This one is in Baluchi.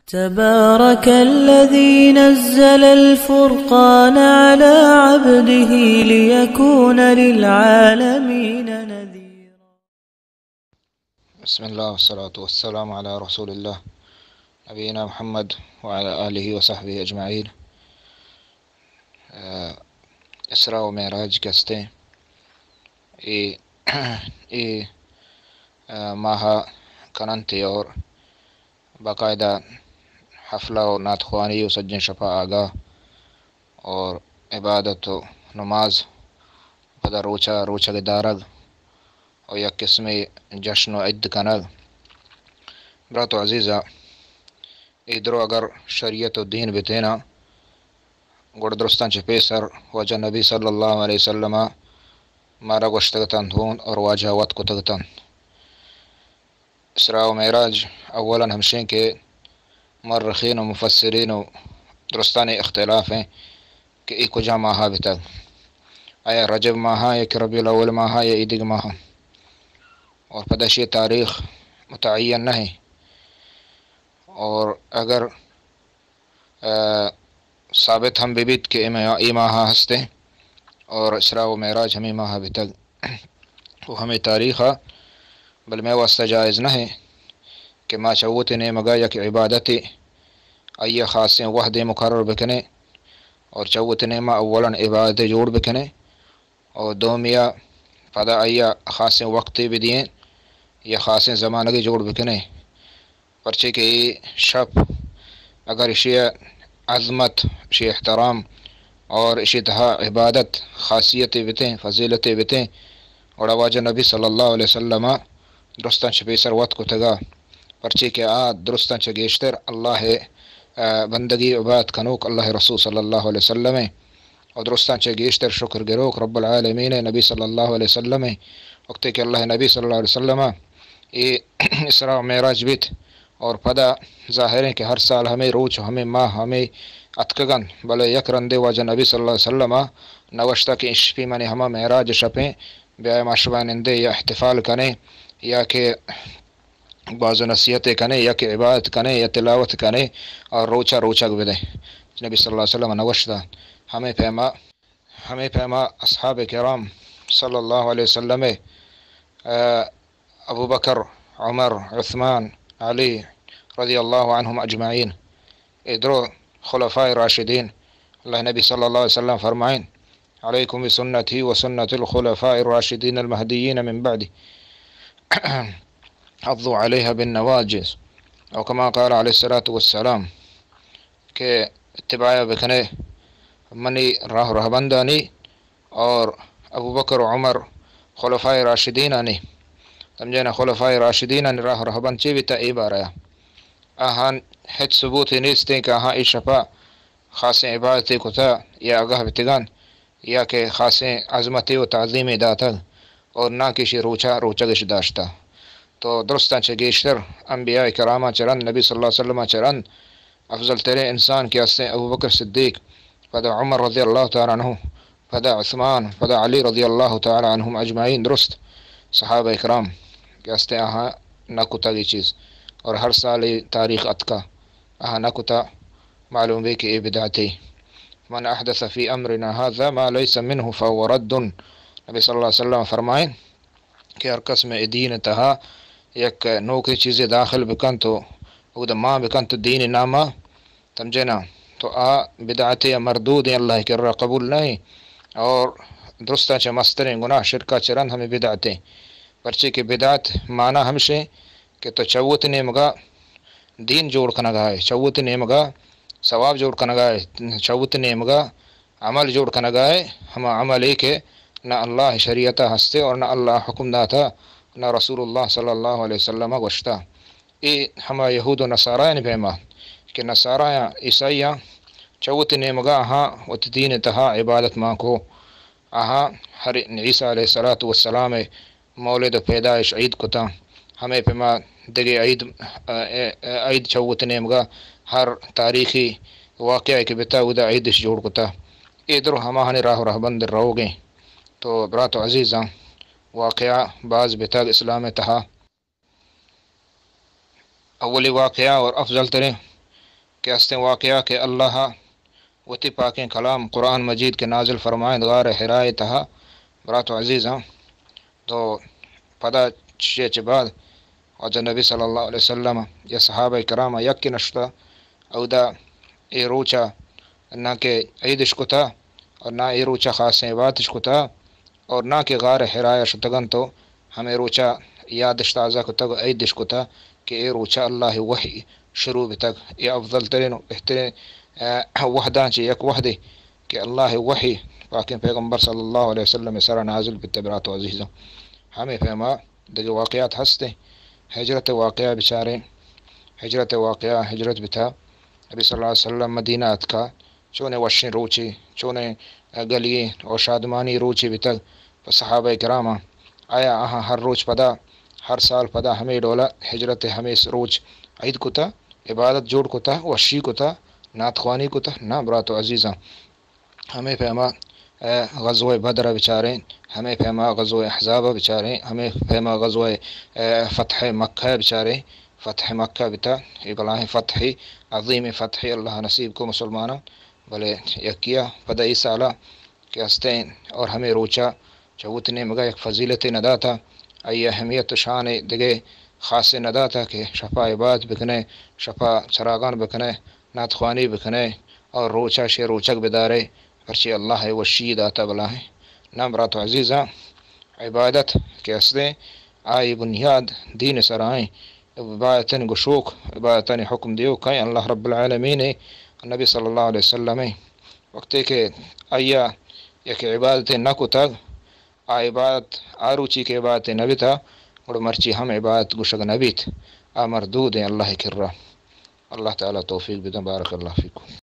تبارك الذي نزل الفرقان على عبده ليكون للعالمين نذيرا. بسم الله والصلاة والسلام على رسول الله نبينا محمد وعلى آله وصحبه أجمعين. آ، اسراء و معراج کہ استیں، اے، اے، آ، ماہ کننتے اور باقاعدہ حفلہ و نعت خوانی و سجیں شپا آگا اور عبادت و نماز، پدا روچہ، روچگ دارگ و یک قسمے جشن و عید کنگ۔ برات و عزیزاں، اے درو اگر شریعت و دین بتینا، گڑا درستاں چہ پیسر واجہ نبی صلی اللہ علیہ وسلم مارا گوشتگ اتنت ہون اور واجہ وت کتگ اتنت۔ اسراء و معراج اولاً ہمشیں کہ مورخین و مفسرین و درستانی اختلاف ہیں کہ اے کجا ماہا بتگ، آیا رجب ماہا یا کہ ربیع الاول ماہا یا ایدگ ماہا، اور پدا اشی تاریخ متعین نہیں۔ اور اگر آ، ثابت ہم بہ بیت کہ اے ما-، اے ماہ ہستیں اور اسراء و معراج ہمیں ماہ بتگ و ہمیں تاریخ ء، بل مئے واسطہ جائز نہ ہے کہ ما چہ وتی نیمگا یک عبادتے آئی ء خاصیں وحدے مقرر بکنیں اور چہ وتی نیما اولاً عبادتے جوڑ بکنیں اور دومیا پدا آئی ء خاصیں وقتے بدییں یا خاصیں زمانگے جوڑ بکنیں۔ پرچے کہ اے شپ اگر اشی عظمت، اشی احترام اور اشی تہا عبادت خاصیتے بتیں، فضیلتے بتیں، گڑا واجہ نبی صلی اللہ علیہ وسلم درستاں چہ پیسر وت کتگا، پرچے کہ آ درستاں چہ گیشتر اللہ ء، آ، بندگی عبادت کنوک اللہ ء رسول صلی اللہ علیہ وسلم ء۔ و درستاں چہ گیشتر شکر گروک رب العالمین ء نبی صلی اللہ علیہ وسلم ء۔ وقتے کہ اللہ ء نبی صلی اللہ علیہ وسلم ء اے اسراء و معراج بیت اور پدا ظاہر ہیں کہ ہر سال ہمیں روچ، ہمیں ماہ، ہمیں اتکگن، بلے یک رندے واجہ نبی صلی اللہ علیہ وسلم ء نوشتہ کہ اشپی منی ہما معراج شپیں، بیائے ما شبہ نندے یا احتفال کنیں یا کہ باز نصیحت کنے یا کہ عبادت کنے یا تلاوت کنے اور روچا روچگ بدے۔ نبی صلی اللہ علیہ وسلم نوشتہ۔ ہمیں پیما، ہمیں پیما اصحاب کرام صلی اللہ علیہ وسلم، آ، ابو بکر، عمر، عثمان، علی رضی اللہ عنہم اجمعین، اے درو خلفاء راشدین، اللہ نبی صلی اللہ علیہ وسلم فرمائیں، عليكم بسنتي وسنة الخلفاء الراشدين المهديين من بعدي، عضوا عليها بالنواجذ، أو كما قال عليه الصلاة والسلام، کہ اتباع بکنے منی راہ رہبندانی اور ابو بکر و عمر خلفاء راشدینانی، سمجھے نا، خلفاء راشدینانی راہ رہبند چی بیتا اے بارہ آہان ہچ ثبوتے نیستیں کہ آہاں اے شپا خاصیں عبادتے کتا یا آگاہ بتگان یا کہ خاصیں عظمتے و تعظیمے داتگ اور ناں کہ اشی روچا روچگش داشتا۔ تو درستاں چہ گیشتر انبیاء کراماں چہ رند، نبی صلی اللہ علیہ وسلم چہ رند افضل ترین انسان کہ ہستیں ابو بکر صدیق، پدا عمر رضی اللہ تعالی عنہ، پدا عثمان، پدا علی رضی اللہ تعالی عنہم اجمعین، درست صحابہ کرام کہ ہستیں آہاں نہ کتگ اے چیز اور ہر سال اے تاریخ اتکا۔ آہاں نہ کتا، معلوم بی کہ اے بدعتے۔ من احدث فی امرنا هذا ما لیس منه فهو رد۔ نبی صلی اللہ علیہ وسلم فرمائیں کہ ہر کس مئے دین تہا یک نوکیں چیزے داخل بکنت و اود مان بکنت دین ناما، سمجھے نا، تو آ بدعتے یا مردودیں، اللہ کرا قبول نہیں۔ اور درستاں چہ مستریں گناہ شرکا چہ رند ہمیں بدعتے۔ پرچے کہ بدعت معنی ہمشیں کہ تو چہ وت نیمگا دین جوڑ کنگا ئے، چہ وت نیمگا ثواب جوڑ کنگا ئے، چہ وت نیمگا عمل جوڑ کنگا ئے، ہما عملے کہ نہ اللہ شریعتا ہستے اور نہ اللہ حکم داتا، نہ رسول اللہ صلی اللہ علیہ وسلم گوشتا۔ اے ہما یہود و نصارایانی پیما کہ نصارایاں، عیسائیاں چہ وت نیمگا آہاں وت دین تہا عبادت مان کو، آہاں ہر عیسی علیہ الصلوۃ والسلام مولد و پیدائش عید کتاں، ہمے پیما دگہ عید، ا، ا، عید چہ وت نیمگا ہر تاریخی واقعہ کہ بتا اودا عیدش جوڑ کتا۔ اے درو ہماہانی راہ و رہبند روگیں۔ تو برات و عزیزاں، واقعہ باز بتگ اسلام تہا۔ اولی واقعہ اور افضل ترین کہ استیں واقعہ کہ اللہ وتی پاکیں کلام قرآن مجید کہ نازل فرمائیں غار حرائے تہا، برات و عزیزاں، تو پدا چشے چہ بعد واجہ نبی صلی اللہ علیہ وسلم یا صحابہ کرام یکی نشتا، اودا اے روچا نہ کہ عیدش کتا اور نہ اے روچا خاصیں عبادتش کتا، اور نہ کہ غار حرا شتگن تو ہمے روچا یادش تازہ کتگ، عیدش کتا کہ اے روچا اللہ وحی شروع بتگ۔ اے افضل ترین و بہترین، آ، وحداں چہ یک وحدے کہ اللہ وحی پاکیں پیغمبر صلی اللہ علیہ وسلم سرا نازل بتہ، برات و عزیزاں۔ ہمے پیما دگہ واقعات ہستیں۔ ہجرت واقعہ بچاریں، ہجرت واقعہ، ہجرت بتہ، نبی صلی اللہ علیہ وسلم مدینہ اتکا، چونیں وشیں روچے، چونیں گلی اور شادمانی روچے بتگ پہ صحابہ کراماں۔ آیا آہاں ہر روچ پدا، ہر سال پدا ہمے ڈولا ہجرت ہمے روچ عید کتا، عبادت جوڑ کتا، وشی کتا، نعت خوانی کتا؟ نہ برات و عزیزاں۔ ہمے پیما، اے، غزوہ بدر بچاریں، ہمے پیما غزوہ احزاب بچاریں، ہمے پیما غزوہ، اے، فتح مکہ بچاریں۔ فتح مکہ بتا، اے بلاہیں فتح، عظیم فتح اللہ نصیب کو مسلماناں۔ بلے یکیا پدا اے سالا کہ ہستیں اور ہمے روچا چہ وت نیمگا یک فضیلتے نداتا، آئی اہمیت و شان دگہ خاصے نداتا کہ شپا عبادت بکنے، شپا چراغان بکنے، نعت خوانی بکنے اور روچا شے روچگ بدارے، پرچے اللہ وشی داتا بلاہیں۔ نہ برات و عزیزاں، عبادت کہ ہستیں، آئی بنیاد دین سرائیں۔ عبادتانی گشوک، عبادتانی حکم دیوک کئیں؟ اللہ رب العالمین، نبی صلی اللہ علیہ وسلم۔ وقتے کہ آیا یک عبادتے نہ کتگ، آ عبادت، آ روچی کہ عبادتے نہ بیتا، گڑا مرچی ہم عبادت گشگ نہ بیت، آ مردودیں اللہ کرا۔ اللہ تعالی توفیق بدن۔ بارک اللہ فیکم۔